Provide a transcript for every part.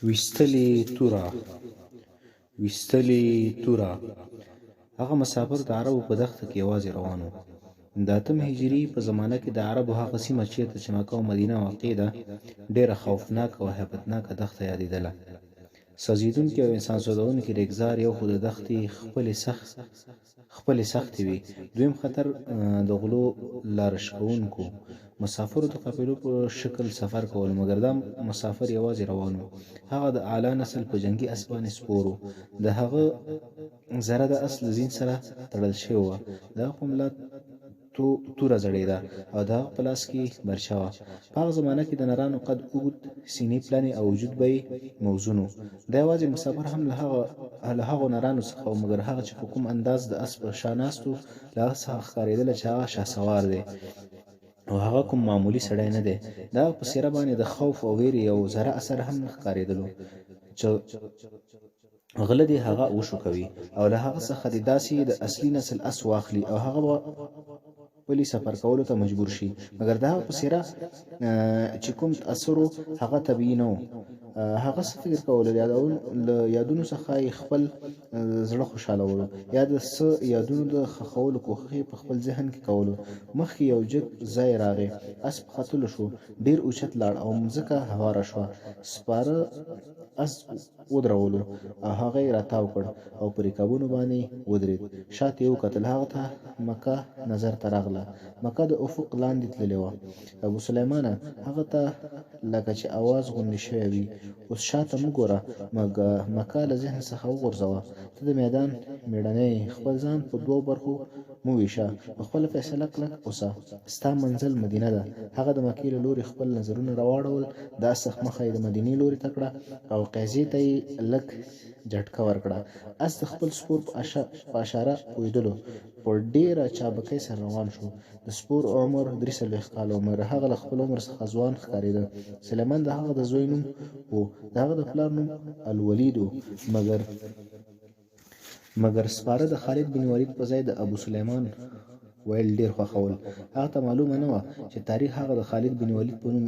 ویستلې توره ویستلې توره هغه مسافر د عربو په دښته کې یوازې روان و. د اتم هجري په زمانه کې د عربو هغه سیمه چیرته چې مکه او مدینه واقع ده، ډېره خوفناکه او هیبتناکه دښته یادېدله. سوځېدونکی او انسان سوځونکی ریګزار یو خو د دښتې خپلې سخت خپلې سختې وې، دویم خطر د غلو لاره شکوونکو مسافرو د قافلو په شکل سفر کولو، مګر دا مسافر یوازې روان و. هغه د اعلی نسل په جنګي اس باندې سپور و. د هغه زره د اس له زین سره تړل شوې وه. د هغه په ملا توره ځړېده او د هغه په لاس کې برچه وه. په هغه زمانه کې د نرانو قد اوږد، سینې پلنې او وجود به یې موزون و. دا یوازې مسافر هم له هغو نرانو څخه و، مګر هغه چې په کوم انداز د اس په شا ناست و، له هغه څخه ښکارېدله چې هغه شهسوار دی او هغه کوم معمولي سړی نه دی. د هغه په څېره باندې د خوف او وېرې یو ذره اثر هم نه ښکارېدلو چې غله دې هغه وشوکوي او له هغه څخه دې داسې د اصلي نسل اس واخلي او هغه به پلي سفر کولو ته مجبور شي. مګر د هغه په څېره چې کوم تأثر و، هغه طبیعي نه و. هغه څه فکر کولو، له یادونو څخه یې خپل زړه خوشحالولو یا د څه یادونو د ښخولو کوښښ یې په خپل ذهن کې کولو. مخکې یو جګ ځای راغی، اس په ختلو شو، ډېر اوچت لاړ او مځکه هواره شوه. سپاره اس ودرولو او هغه یې راتاو کړ او په رکابونو باندې ودرېد. شاته یې وکتل، هغه ته مکه نظر ته راغله. مکه د افق لاندې تللې وه. ابو سلیمانه! هغه ته لکه چې اواز غوندې شوی وي. اوس شاته مه ګوره، مکه له ذهن څخه وغورځوه. ته د میدان مېړنی یې، خپل ځان په دوو برخو مه وېشه، په خپله فیصله کلک اوسه. ستا منزل مدینه ده. هغه د مکې له لوري خپل نظرونه راواړول، د اس مخه یې د مدینې لوري ته کړه او قیضې ته یې لږ جټکه ورکړه. اس د خپل سپور په اشاره پوهېدلو، په ډېره چابکۍ سره روان شو. د سپور عمر 43 کاله و، مګر هغه له خپل عمر څخه ځوان ښکارېده. سلیمان د هغه د زوی نوم و، د هغه د پلار نوم الولید و، مګر مګر سپاره د خالد بن ولید په ځای د ابو سلیمان ویل ډېر خوښول. هغه ته معلومه نه وه چې تاریخ هغه د خالد بن ولید په نوم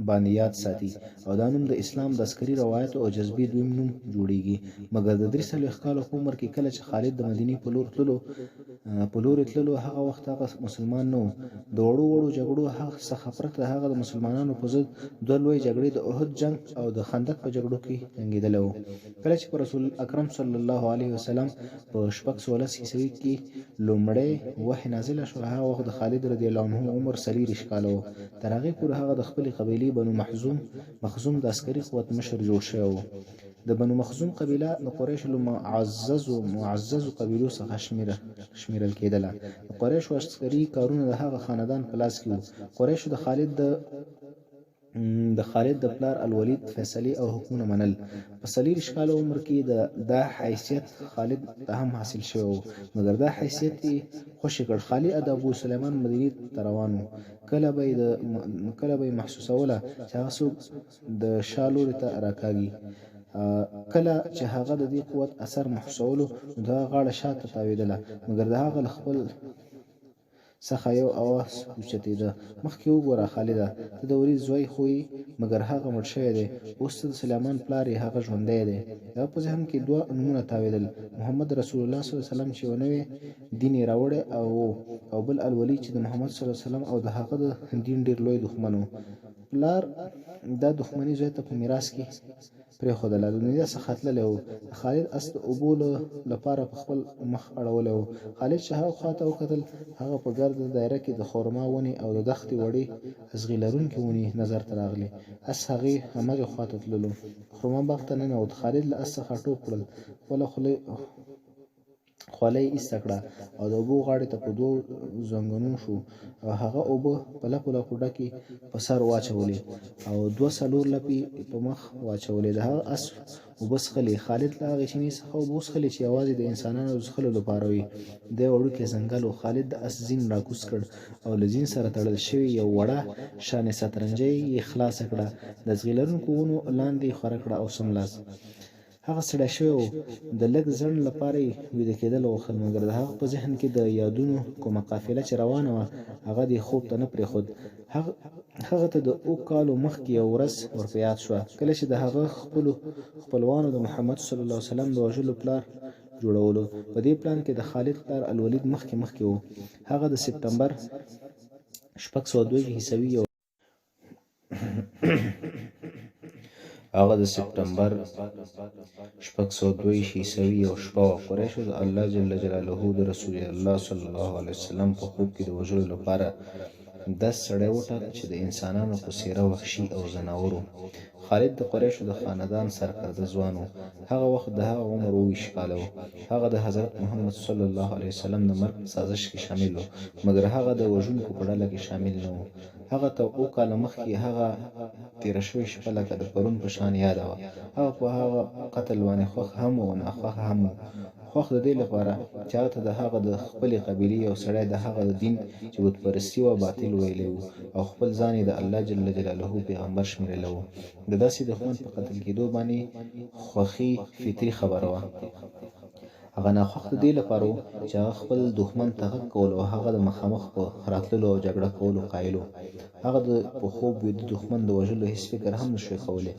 باندې یاد ساتي او دا نوم د اسلام د عسکري روایتو او جذبې دویم نوم جوړېږي. مګر د 43 کالو په عمر کې کله چې خالد د مدینې په لور تللو په لورې تللو هغه وخت هغه مسلمان نه و. د وړو وړو جګړو څخه پرته هغه د مسلمانانو په ضد دوه لویې جګړې د احد جنګ او د خندق په جګړو کې جنګېدلی و. کله چې په رسول اکرم صلی الله علیه وسلم په 610 عیسوي کې لومړی وحی نازله شوه، هغه وخت د خالد رضی الله عنه عمر 24 کاله و. تر هغې پورې هغه د خپلې قبیلې بنو محزوم مخزوم د عسکري قوت مشر جوړ شوی و. د بنو مخزوم قبیله د قریشو له معززو معززو قبیلو څخه شمیرل کېدله. د قریشو عسکري کارونه د هغه خاندان په لاس کې وو. قریشو د خالد د د خالد د پلار الولید فیصلې او حکمونه منل. په 24 کالو عمر کې د دا حیثیت خالد ته هم حاصل شوی و، مګر دا حیثیت یې خوشې کړ. خالد د ابو سلیمان مدینې ته روان و. کله به یې د کله به یې محسوسوله چې هغه څوک د شا لوري ته راکاږي. کله چې هغه د دې قوت اثر محسوسولو، نو د هغه غاړه شاته تاوېدله، مګر د هغه له خپل څخه یو اواز اوچتېده، مخکې وګوره خالده! ته د ولید زوی خو یې، مګر هغه مړ شوی دی. اوس ته د سلیمان پلار یې، هغه ژوندی دی. د هغه په ذهن کې دوه نومونه تاوېدل، محمد رسول الله صلی الله علیه وسلم چې یو نوی دین یې راوړی و او بل الولید چې د محمد صلی الله علیه وسلم او د هغه د دین ډېر لوی دښمن و. پلار دا دښمني زوی ته په میراث کې پرېښودله. له دنیا څخه تللی و. د خالد اس د اوبو له لپاره په خپل مخ اړولی و. خالد چې هغه خوا ته وکتل، هغه په ګرده دایره کې د خورما ونې او د دښتې وړې ازغي لرونکې ونې نظر ته راغلې. اس هغې همغې خوا ته تللو. د خرما باغ ته ننوت. خالد له اس څخه ټوپ کړل. خپله خولۍ خولۍ یې ایسته کړه او د اوبو غاړې ته په دوو زنګنو شو او هغه اوبه په لپو لپو ډکې په سر واچولې او دوه څلور لپې په مخ واچولې. د هغه اس اوبه څښلې. خالد له هغې چینې څخه اوبه وڅښلې چې یوازې د انسانانو د څښلو لپاره وې. دی وړوکی ځنګل و. خالد د اس زین راکوز کړ او له زین سره تړل شوې یو وړه شانې سترنجۍ یې خلاصه کړه، د ازغي لرونکو ونو لاندې یې خوره کړه او څملاست. هغه ستړی شوی و، د لږ ځنډ لپاره یې ویده کېدل غوښتل، مګر د هغه په ذهن کې د یادونو کومه قافله چې روانه وه، هغه دې خوب ته نه پرېښود. هغه ته د اوو کالو مخکې یوه ورځ ور په یاد شوه، کله چې د هغه خپلو خپلوانو د محمد صلی الله علیه وسلم د وژلو پلار جوړولو. په دې پلان کې د خالد پلار الولید مخکې مخکې و. هغه د سپټمبر 602 عیسوي یوه هغه د سپټمبر 602 عیسوي یوه شپه وه. قریشو د الله جل جلاله د رسول الله صلی الله علیه وسلم په خوب کې د وژلو لپاره داسې سړی وټاکه چې د انسانانو په څېره وحشي او ځناور و. خالد د قریشو د خاندان سرکرده ځوان و. هغه وخت د هغه عمر 27 کاله و. هغه د حضرت محمد صلی الله علیه وسلم د مرګ په سازش کې شامل و، مګر هغه د وژونکو په ډله کې شامل نه و. هغه ته اوه کاله مخکې هغه تېره شوې شپه لکه د پرون په شان یاده وه. هغه په هغه قتل باندې خوښ هم و او ناخوښه هم و. خوښ د دې لپاره چې هغه ته د هغه د خپلې قبیلې یو سړی د هغه د دین چې بت پرستي وه باطل ویلی و او خپل ځان یې د الله جل جلاله پیغمبر شمېرلی و. د داسې دښمن په قتل کېدو باندې خوښي فطري خبره وه. هغه ناخوښ د دې لپاره و چې هغه خپل دښمن ته غږ کولو او هغه د مخامخ په راتللو او جګړه کولو قایل و. هغه د په خوب ویده دښمن د وژلو هیڅ فکر هم نه شوای کولی.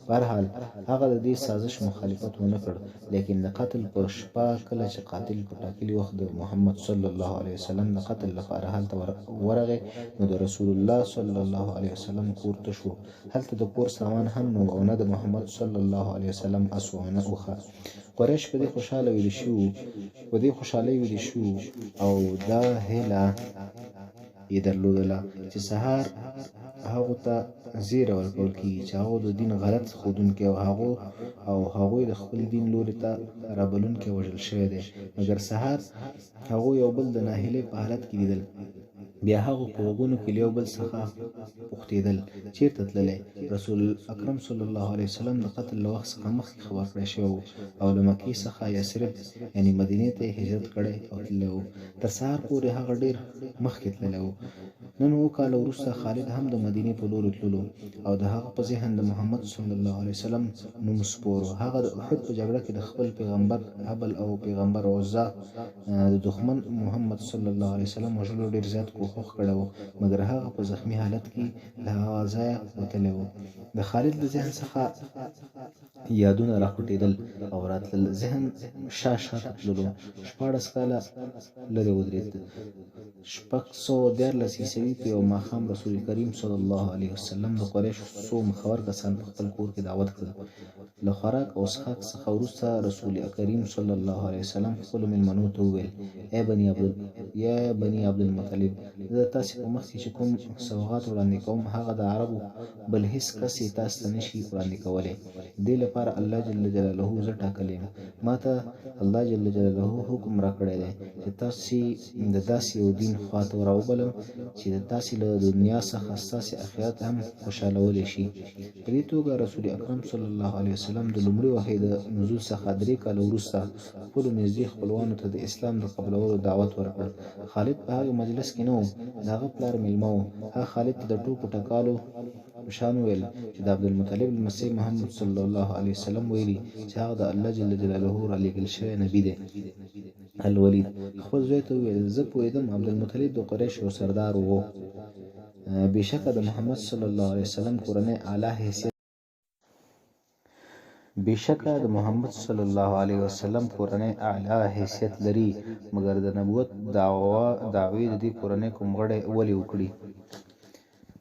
بهرحال هغه د دې سازش مخالفت ونه کړ، لیکن د قتل په شپه کله چې قاتل په ټاکلي وخت د محمد صلی الله علیه وسلم د قتل لپاره هلته ورغی نو د رسول الله صلی الله علیه وسلم کور تش و. هلته د کور سامان هم نه و او نه د محمد صلی الله علیه وسلم اس و او نه اوښه. قریش په دې خوشحاله ویده شوي وو، په دې خوشحالۍ ویده شوي وو او دا هیله یې درلودله چې سهار هغو ته زیری ورکول کیږي چې هغو د دین غلط ښودونکی او هغو او هغوی د خپل دین لوري ته رابلونکی وژل شوی دی، مګر سهار هغو یو بل د ناهیلۍ په حالت کې لیدل. بیا هغو په غوږونو کې له یو بل څخه پوښتېدل، چېرته تللی؟ رسول اکرم صلی الله علیه وسلم د قتل له وخت څخه مخکې خبر کړی شوی و او له مکې څخه یثرب یعنې مدینې ته یې هجرت کړی او تللی و. تر سهار پورې هغه ډېر مخکې تللی و. نن اووه کاله وروسته خالد هم د مدینې په لوري تللو او د هغه په ذهن د محمد صلی الله علیه وسلم نوم سپور و. هغه د احد په جګړه کې د خپل پیغمبر هبل او پیغمبر عزی د دښمن محمد صلی الله علیه وسلم وژلو ډېر زیات کوښښ کړی و، مګر هغه په زخمي حالت کې له هغه ځایه وتلی و. د خالد له ذهن څخه یادونه راخوټېدل او راتلل، ذهن شا شا ته تللو، 16 کاله لرې ودرېد. 613 عیسوي په یوه ماښام رسول کریم صلی الله علیه وسلم د قریشو څو مخور کسان په خپل کور کې دعوت کړل. له خوراک او څښاک څخه وروسته رسول کریم صلی الله علیه وسلم خپلو میلمنو ته وویل، ای بني عبد یا بني عبدالمطلب! زه د تاسې په مخ کې چې کوم سوغات وړاندې کوم هغه د عربو بل هیڅ کس یې تاسې ته نشي وړاندې کولی. د دې لپاره الله جل جلاله زه ټاکلی یم. ماته الله جل جلاله حکم راکړی دی چې تاسې د داسې یو دین خواته راوبلم چې د تاسې له دنیا څخه ستاسې اخرت هم خوشحالولی شي. په دې توګه رسول اکرم صلی الله علیه وسلم د لومړي وحی د نزول څخه درې کاله وروسته خپلو نږدې خپلوانو ته د اسلام د قبلولو دعوت ورکړ. خالد په هغه مجلس کې نه و، د هغه پلار میلمه و. هغه خالد ته د ټوکو ټکالو په شان وویل چې د عبدالمطلب لمسي محمد صلی الله علیه وسلم ویلي چې هغه د الله جل جلاله رالیږل شوی نبي دی. الولید خپل زوی ته وویل، زه پوهېدم عبدالمطلب د قریشو یو سردار و. بېشکه د محمد صلی الله علیه وسلم کورنۍ اعلی حیثیت بېشکه د محمد صلی الله علیه وسلم کورنۍ اعلی حیثیت لري، مګر د نبوت دعوې د دې کورنۍ کوم غړی ولې وکړي؟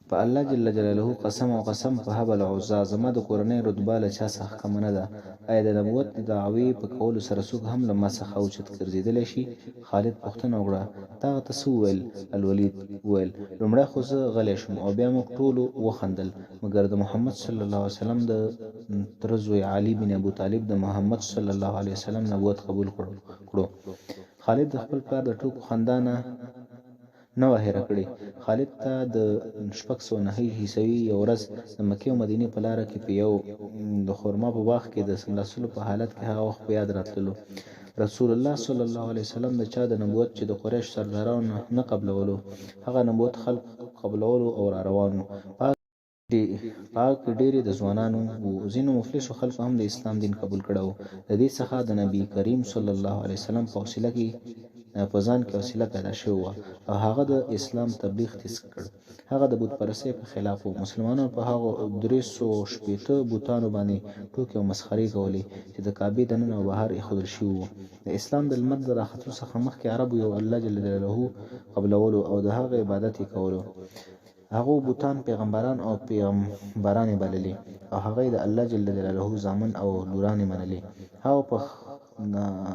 په الله جل جلاله قسم او قسم په هبل عزی، زما د کورنۍ رتبه له چا څخه کمه نه ده، ایا د نبوت د دعوې په کولو سره څوک هم له ما څخه اوچت ګرځېدلی شي؟ خالد پوښتنه وکړه، تا هغه ته څه وویل؟ الولید وویل، لومړی خو زه غلی شوم او بیا موږ ټولو وخندل، مګر د محمد صلی الله علیه وسلم د تره زوی علي بن ابو طالب د محمد صلی الله علیه وسلم نبوت قبول کړو. خالد د خپل پلار د ټوکو خندا نه نه وه هېره کړې. خالد ته د 609 عیسوي یوه ورځ د مکې او مدینې په لاره کې په یو د خرما په باغ کې د څملاستلو په حالت کې هغه وخت په یاد راتللو. رسول الله صلی الله علیه وسلم د چا د نبوت چې د قریشو سردارانو نه قبلولو، هغه نبوت خلکو قبلولو او را روان وو. په. په هغه کې ډېری د ځوانانو وو. ځینو مفلسو خلکو هم د اسلام دین قبول کړی و. له دې څخه د نبي کریم صلی الله علیه وسلم په حوصله کې په ځان کې حوصله پیدا شوې وه او هغه د اسلام تبلیغ تیز کړ. هغه د بت پرستۍ په خلاف و. مسلمانانو په هغو 360 بتانو باندې ټوکې او مسخرې کولې چې د کعبې دننه او بهر ایښودل شوي وو. د اسلام د لمر د راختو څخه مخکې عربو یو الله جل جلاله قبلولو او د هغه عبادت یې کولو. هغو بتان پیغمبران او پیغمبرانې بللې او هغه یې د الله جل جلاله زامن او لورانې منلې.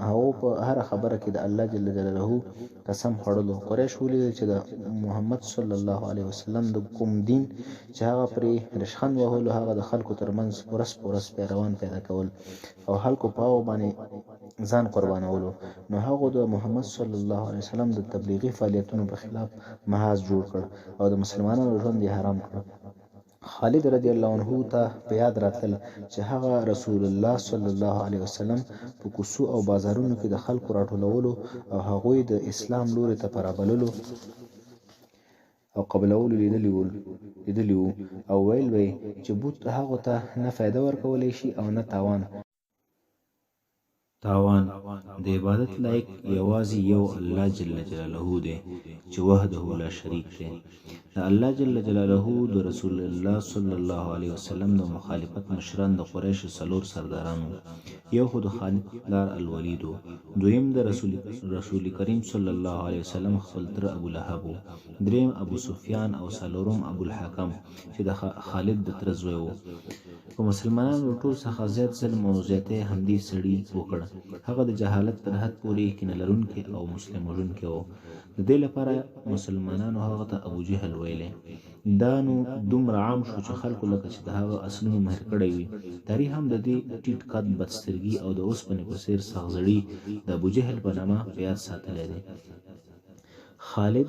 هغو په هره خبره کې د الله جل جلاله قسم خوړلو. قریش ولیدل چې د محمد صلی الله علیه وسلم د کوم دین چې هغه پرې رشخند وهلو، هغه د خلکو تر منځ ورځ په ورځ پیروان پیدا کول او خلکو په هغو باندې ځان قربانولو، نو هغو د محمد صلی الله علیه وسلم د تبلیغي فعالیتونو په خلاف محاذ جوړ کړ او د مسلمانانو ژوند یې حرام کړ. خالد رضی الله عنه ته په یاد راتلل چې هغه رسول الله صلی الله علیه وسلم په کوڅو او بازارونو کې د خلکو راټولولو او هغوی د اسلام لوري ته په رابللو او قبلولو لیدلي وو او ویل به یې چې بت هغو ته نه فایده ورکولی شي او نه تاوان. تاوان، د عبادت لایق یوازې یو الله جل جلاله دی چې وحده لا شریک دی. د الله جل جلاله د رسول الله صلی الله علیه وسلم د مخالفت مشران د قریشو څلور سرداران وو. یو خو د خالد پلار الولید و، دویم د رسول کریم صلی الله علیه وسلم خپل تره ابو لهب و، دریم ابو سفیان او څلورم ابو الحکم چې د خالد د تره زوی و. په مسلمانانو له ټول څخه زیات ظلم او زیاتی همدې سړي وکړ. هغه د جهالت تر حد پورې کینه لرونکی او مسلم وژونکی و. د دې لپاره مسلمانانو هغه ته ابو جهل ویلی. دا نو دومره عام شو چې خلکو لکه چې د هغه اصلونو مهر کړی وي. تاریخ هم د دې ټیټ قد، بد سترګي او د اوسپنې په څېر سخت زړي د ابو جهل په نامه په یاد ساتلی دی. خالد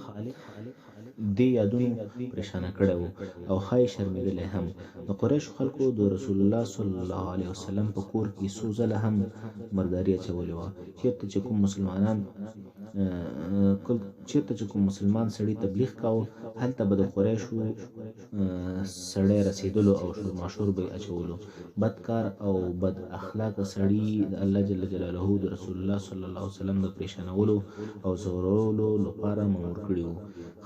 دې یادونو پرېشانه کړی و او ښایي شرمېدلی هم. د قریشو خلکو د رسول الله صلی الله علیه وسلم په کور کې څو ځله هم مرداري اچولې وه. چېرته چې کوم مسلمانان چېرته چې کوم مسلمان سړي تبلیغ کاوه، هلته به د قریشو سړی رسېدلو او شورماشور به یې اچولو. بد کار او بد اخلاقه سړي د الله جل جلاله د رسول الله صلی الله علیه وسلم د پرېشانولو او ځورولو لپاره مامور کړي وو.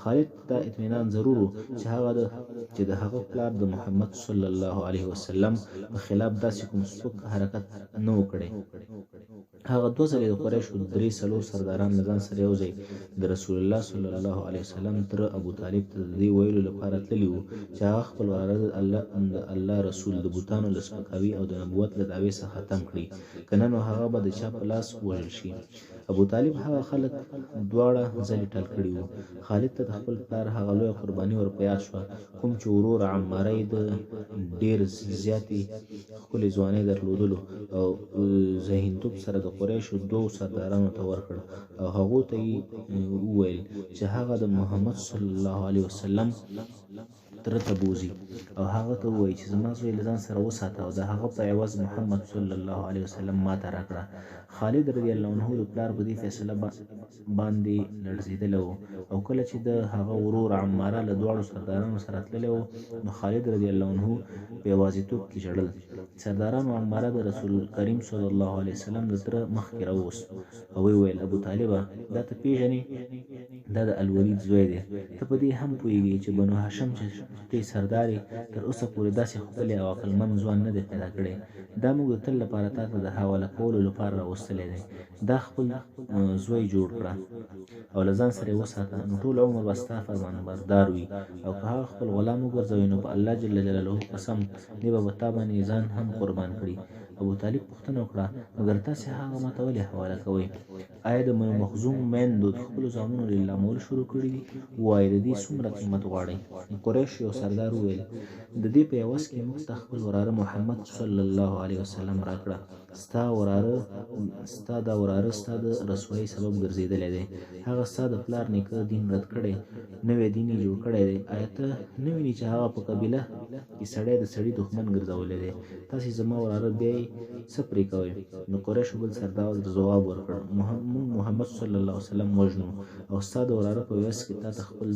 خالد ته دا اطمینان ضرور و چې هغه د چې د هغه پلار د محمد صلی الله علیه وسلم په خلاف داسې کوم سپک حرکت نه و کړی. هغه دوه ځلې د قریشو درې څلور سرداران له ځان سره یو ځای د رسول الله صلی الله علیه وسلم تره ابو طالب ته د دې ویلو لپاره تللي وو چې هغه خپل وراره د الله د الله رسول د بتانو له سپکاوي او د نبوت له دعوې څخه تم کړي، که نه نو هغه به د چا په لاس ووژل شي. ابو طالب هغه خلک دواړه ځلې ټال کړي وو. خالد ته د خپل پلار هغه لویه قرباني ور په یاد شوه کوم چې ورور عماره یې د ډېر زیاتې ښکلې ځوانۍ درلودلو او ذهینتوب سره د قریشو دوو سردارانو ته ورکړ او هغو ته یې وویل چې هغه د محمد صلی الله علیه وسلم تره ته بوځي او هغه ته ووایي چې زما زوی له ځان سره وساته او د هغه په عوض محمد صلی الله علیه وسلم ماته راکړه. خالد رضی الله عنه د پلار په دې فیصله باندې لړزېدلی و او کله چې د هغه ورور عماره له دواړو سردارانو سره تللی و نو خالد رضی الله عنه په یوازیتوب کې ژړل. سردارانو عماره د رسول کریم صلی الله علیه وسلم د تره مخکې راووست او ویې ویل، ابو طالبه! دا ته پېژنې؟ دا د الولید زوی دی. ته په دې هم پوهېږې چې بنو هاشم چې ته یې سردار یې تر اوسه پورې داسې ښکلی او عقلمند ځوان نه دی پیدا کړی. دا موږ د تل لپاره تا ته د حواله کولو لپاره راوستلی دی. دا خپل زوی جوړ کړه او له ځان سره یې وساته نو ټول عمر به ستا فرمانبردار وي او که هغه خپل غلام وګرځوې نو په الله جل جلاله قسم دی به په تا باندې ځان هم قربان کړي. ابو طالب پوښتنه وکړه، مګر تاسې هغه ماته ولې حواله کوئ؟ آیا د بنو مخزوم میندو د خپلو زامنو لیلامول شروع کړي دي؟ ووایه، د دې څومره قیمت غواړئ؟ د قریشو یو سردار وویل، د دې په عوض کې موږ ته خپل وراره محمد صلی الله علیه وسلم راکړه. ستا وراره ستا دا وراره ستا د رسوایۍ سبب ګرځېدلی دی. هغه ستا د پلار نیکه دین رد کړی، نوی دین یې جوړ کړی دی. آیا ته نه وینې چې هغه په قبیله کې سړی د سړي دښمن ګرځولی دی؟ تاسې زما وراره بیا یې څه پرې کوئ؟ د قریشو بل سردار ځواب ورکړ، موږ محمد صلی الله علیه وسلم وژنو او ستا د وراره په عوض کې تاته خپل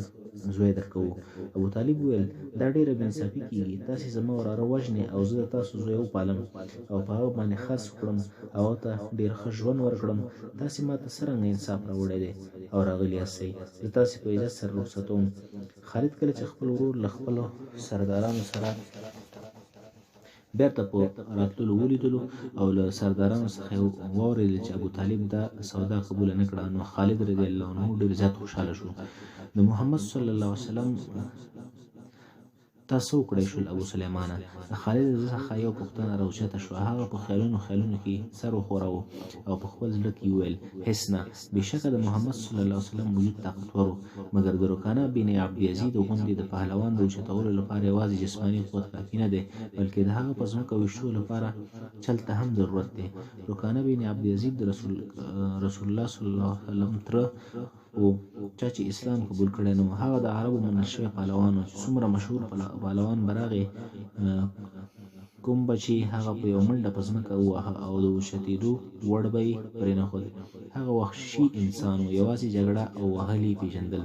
زوی درکوو. ابو طالب وویل، دا ډېره بې انصافي کېږي، تاسې زما وراره وژنئ او زه د تاسو زوی وپالم او په هغه باندې خرڅ کړم او هغه ته ډېر ښه ژوند ورکړم، تاسې ماته څرنګه انصاف راوړی دی او راغلي یاستئ؟ زه تاسې په عزت سره رخصتوم. خالد کله چې خپل ورور له خپلو سردارانو سره بیرته په راتللو ولیدلو او له سردارانو څخه یې واورېدل چې ابو طالب دا سودا قبوله نه کړه، نو خالد رضی الله عنه ډېر زیات خوشحاله شو. د محمد صلی الله علیه وسلم تا څه وکړای شول ابو سلیمانه؟ د خالد له زړه څخه یوه پوښتنه راوچته شوه. هغه په خیالونو خیالونو کې سر وښوراوه او په خپل زړه کې یې وویل، هېڅ نه، بېشکه د محمد صلی الله علیه وسلم وجود طاقتور و، مګر د رکانه بن عبدیزید غوندې د پهلوان د اوچتولو لپاره یوازې جسماني قوت کافي نه دی، بلکې د هغه په ځمکه ویشتلو لپاره چل ته هم ضرورت دی. رکانه بن عبدیزید د رسول الله صلی الله علیه وسلم تره و، چا چې اسلام قبول کړی نه و. هغه د عربو منل شوی پهلوان و، چې څومره مشهور پهلوان به راغی، کوم به چې هغه په یوه منډه په ځمکه وواهه او د اوچتېدو وړ به یې پرېنښود. هغه وحشي انسان و، یوازې جګړه او وهل یې پېژندل.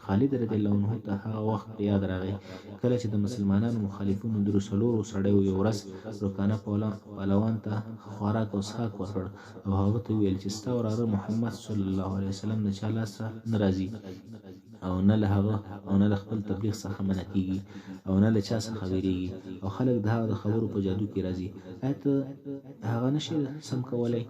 خالد رضی الله عنه ته هغه وخت په یاد راغی، کله چې د مسلمانانو مخالفینو درو څلورو سړیو یوه ورځ رکانه پهلوان ته ښه خوراک او څښاک ورکړ او هغه ته وویل چې ستا وراره محمد صلی الله علیه وسلم د چا لاس ته نه راځي او نه له هغه او نه له خپل تبلیغ څخه منع کیږي او نه له چا څخه ویریږي او خلک د هغه د خبرو په جادو کې راځي، ایا ته هغه نه شې سم کولی؟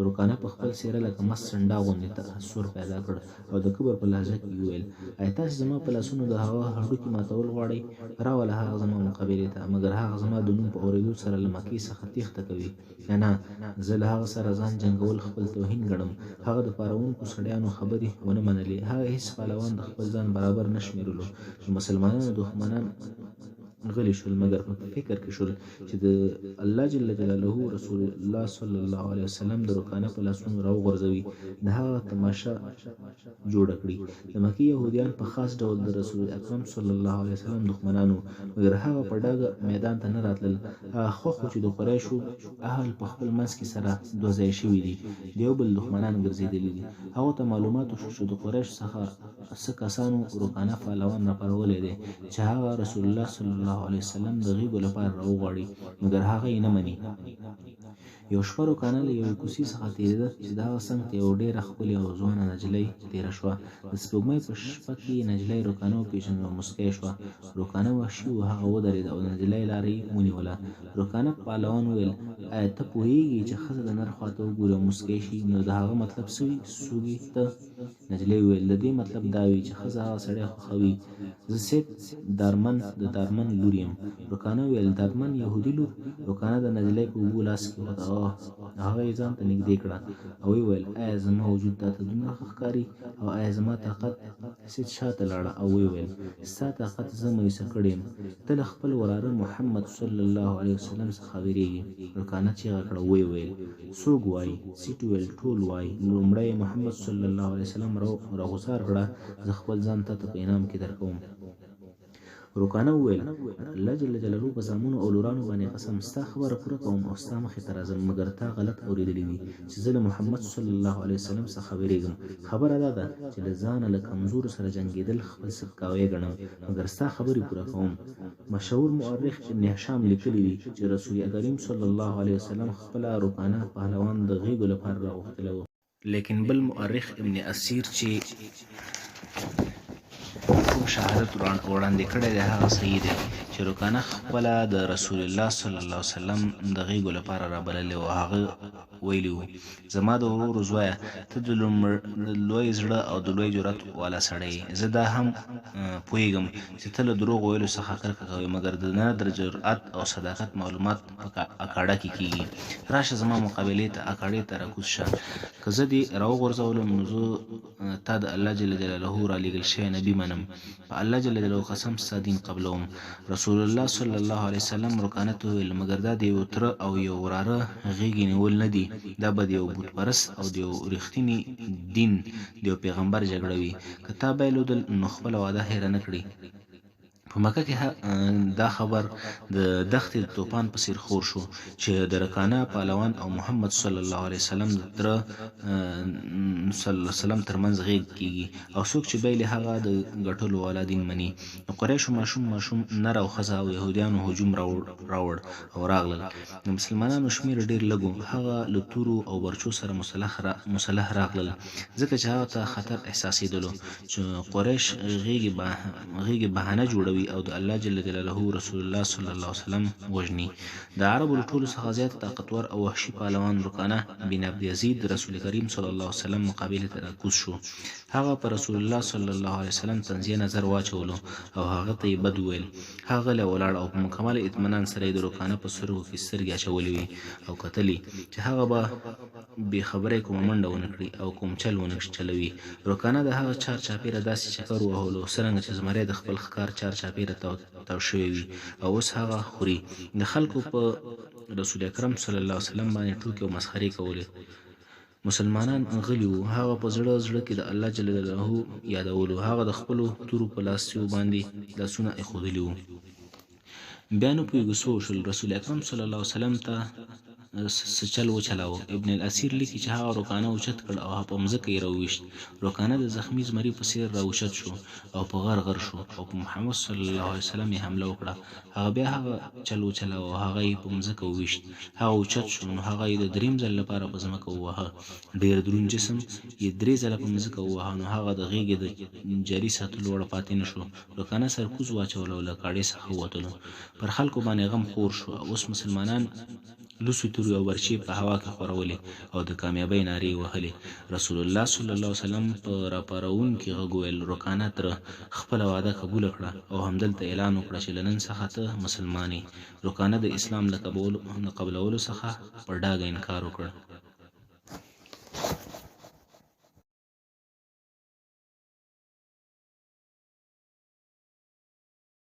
رکانه په خپل څیره لکه مست سنډا غوندې تاثر پیدا کړ او د کبر په لهجه کې یې وویل، ایا تاسې زما په لاسونو د هغه هډوکي ماتول غواړئ؟ راوله هغه زما مقابلې ته، مګر هغه زما د نوم په اوریدو سره له مکې څخه تیښته کوي. نه نه، زه له هغه سره ځان جنګول خپل توهین ګڼم. هغه د پاروونکو سړیانو خبرې ونه منلې. هغه هیڅ پهلوان د خپل ځان برابر نه شمېرلو. د مسلمانانو دښمنان غلي شول، مګر په فکر کې شول چې د الله جل جلاله رسول الله صلی الله علیه وسلم د رکانه په لاسونو راوغورځوي، د هغه تماشه جوړه کړي. د مکې یهودیان په خاص ډول د رسول اکرم صلی الله علیه وسلم دښمنان وو، مګر هغه په ډاګه میدان ته نه راتلل. هغه خوښ وو چې د قریشو اهل په خپل منځ کې سره دوه ځایه شوي دي، د یو بل دښمنان ګرځېدلي دي. هغو ته معلومات شو چې د قریشو څخه څه کسانو رکانه پهلوان راپارولی دی چې هغه رسول الله صلی الله علیه وسلم د غېږو لپاره راوغواړي، مګر هغه یې نه مني. یو شپه رکانه له یوې کوڅې څخه تېرېده چې د هغه څنګ ته یوه ډېره ښکلې او ځوانه نجلۍ تېره شوه. د سپوږمۍ په شپه کې نجلۍ رکانه وپېژنده او موسکۍ شوه. رکانه وحشي و، هغه ودرېد او د نجلۍ لاره یې ونیوله. رکانه پهلوان وویل، ایا ته پوهېږې چې ښځه د نر خواته وګوري او موسکۍ شي نو د هغه مطلب څه وي؟ څوک یې ته؟ نجلۍ وویل، د دې مطلب دا وي چې ښځه هغه سړی خوښوي. زه سید دارمن د دارمن لور یم. رکانه وویل، دارمن یهودي لور؟ رکانه د نجلۍ په اوږو لاس کېښود او هغه یې ځان ته نږدې کړه او ویې ویل، ایا زما وجود تاته دومره ښه ښکاري او ایا زما طاقت؟ سید شاته لاړه او ویې ویل، ستا طاقت زه میوسه کړې یم. ته له خپل وراره محمد صلی الله علیه وسلم څخه وېرېږې. رکانه چیغه کړه او ویې ویل، څوک وایي؟ سیټ وویل، ټول وایي. لومړی محمد صلی الله علیه وسلم راغوڅار کړه، زه خپل ځان تاته په انعام کې درکوم. رکانه وویل، الله جل جلاله په زامنو او لورانو باندې قسم، ستا خبره پوره کوم او ستا مخې ته راځم، مګر تا غلط اورېدلي دي چې زه له محمد صلی الله علیه وسلم څخه وېرېږم. خبره دا ده چې له ځانه له کمزورو سره جنګېدل خپل سپکاوی ګڼم، مګر ستا خبرې پوره کوم. مشهور مؤرخ ابن هشام لیکلي دي چې رسول کریم صلی الله علیه وسلم خپله رکانه پهلوان د غېږو لپاره راغوښتلی و. لیکن بل مؤرخ ابن اسیر چې کوم شهادت وړاندې کړی دی هغه صحیح دی چې رکانه خپله د رسول الله صلی الله علیه وسلم د غېږو لپاره رابللی و. هغه ویلي وو، زما د ورور زویه! ته د لوی زړه او د لوی جرأت والا سړی یې، زه دا هم پوهېږم چې ته له دروغ ویلو څخه کرکه کوې، مګر د نر د جرأت او صداقت معلومات په اکاړه کې کېږي. راشه زما مقابلې ته اکاړې ته راکوز شه، که زه دې راوغورځولم نو زه تا د الله جل جلاله رالېږل شوی نبي منم، په الله جل جلاله قسم ستا دین قبلوم. رسول الله صلی الله علیه وسلم رکانه ته وویل، مګر دا د یو تره او یو وراره غېږې نیول نه دي، دا به د یو بت پرست او د یو رښتیني دین د یو پیغمبر جګړه وي، که تا بایلودل نو خپله وعده هېره نه کړې. په مکه کې دا خبر د دښتې د توپان په څیر خور شو چې د رکانه پهلوان او محمد صلی الله علیه وسلم د تره صلی الله علیه وسلم ترمنځ غېږ کیږي او څوک چې بایلي هغه د ګټلو والا دین مني. د قریشو ماشوم ماشوم، نر او ښځه او یهودیانو هجوم راوړ او راغلل. د مسلمانانو شمېر ډېر لږ و، هغه له تورو او برچو سره مسلح راغلل، ځکه چې هغه ته خطر احساسېدلو چې قریش غېږې بهانه جوړوي او د الله جل جلاله رسول الله صلی الله علیه وسلم وژني. د عربو له ټولو څخه زیات طاقتور او وحشي پهلوان رکانه بن عبد یزید د رسول کریم صلی الله علیه وسلم مقابلې ته راکوز شو. هغه په رسول الله صلی الله علیه وسلم طنزیه نظر واچولو او هغه ته یې بد وویل. هغه غلی ولاړ او په مکمل اطمینان سره یې د رکانه په سترګو کې سترګې اچولې وې او کتل یې چې هغه به بې خبرۍ کومه منډه ونه کړي او کوم چل ونه چلوي. رکانه د هغه چار چاپېره داسې چکر ووهلو څرنګه چې زمری د خپل ښکار چار چاپېره تاو شوی وي او اوس هغه خوري. د خلکو په رسول اکرم صلی الله علیه وسلم باندې ټوکې او مسخرې کولې. مسلمانان غلي وو. هغه په زړه زړه کې د الله جل جلاله یادولو. هغه د خپلو تورو په لاستیو باندې لاسونه ایښودلي وو. بیا نه پوهېږو څه وشول، رسول اکرم صلی الله علیه وسلم ته څه چل وچلاوه. ابن الاسیر لیکي چې هغه رکانه اوچت کړ او په مځکه یې راوویشت. رکانه د زخمي زمري په څېر راوچت شو او په غر غر شو او په محمد صلی الله علیه وسلم یې حمله وکړه. هغه بیا هغه چل وچلاوه او هغه یې په مځکه وویشت. هغه اوچت شو، نو هغه یې د دریم ځل لپاره په ځمکه وواهه. ډېر دروند جسم یې درې ځله په مځکه وواهه، نو هغه د غېږې د جاري ساتلو وړ پاتې نه شو. رکانه سر کوز واچولو او له کاړې څخه ووتلو. پر خلکو باندې غم خور شو او اوس مسلمانان لوڅې تورې او برچې په هوا کې خورولې او د کامیابۍ نارې یې وهلې. رسول الله صلی الله علیه وسلم په راپاروونکي غږ وویل، رکانه تره! خپله وعده قبوله کړه او همدلته اعلان وکړه چې له نن څخه ته مسلمان یې. رکانه د اسلام له قبولو څخه په ډاګه انکار وکړ.